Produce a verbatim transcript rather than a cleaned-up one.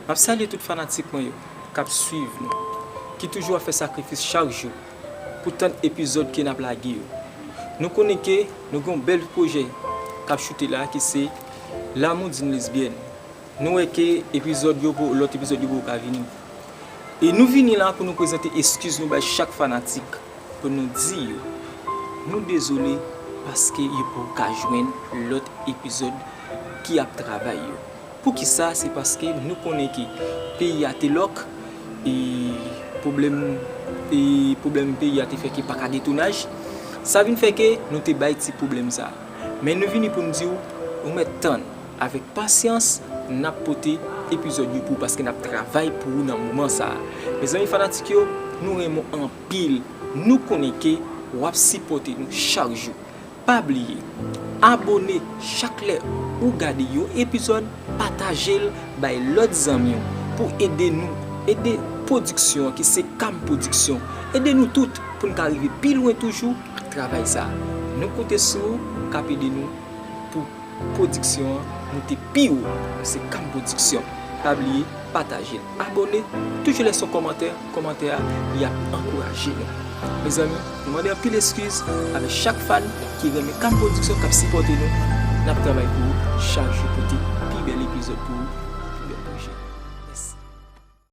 M ap salye tout fanatik mwen yo k ap swiv nou, ki toujou ap fè sakrifis chak jou pou tann epizòd ke n ap lage yo. Nou konnen ke nou gen yon bèl pwojè k ap choute la, ki se L'amour d'une lesbienne. Nou wè ke epizòd yo po, lòt epizòd yo poko ka vini. E nou vini la pou nou prezante eskiz nou bay chak fanatik, pou nou di yo nou dezole paske yo poko ka jwenn lòt epizòd ki ap travay yo. Poukisa? Se paske nou konnen ke peyi a te lòk, e pwoblèm, e pwoblèm peyi a te fè ke pa ka gen tounaj. Sa vin fè ke nou te bay ti pwoblèm sa. Men nou vini pou n di w, ou mèt tann. Avèk pasyans, n ap pote epizòd yo pou ou paske n ap travay pou ou nan moman sa a. Mezanmi fanatik yo, nou renmen w anpil. Nou konnen ke w ap sipòte nou chak jou. Pa bliye, abòne chak lè ou gade yon epizòd, pataje l bay lòt zanmi w pou ede nou, ede pwodiksyon an ki se Kam Pwodiksyon. Ede nou tout pou n ka rive pi lwen toujou ak travay sa a. Nou konte sou ou k ap ede nou pou pwodiksyon an moute pi wo. Nou se Kam Pwodiksyon. Pa bliye, pataje l, abòne, toujou lèse yon kòmantè. Kòmantè a, li ap ankouraje nou. Mezanmi, nou mande anpil eskiz avèk chak fan ki renmen Kam Pwodiksyon, k ap sipòte nou. N ap travay pou ou chak jou, pote pi bèl epizòd pou ou.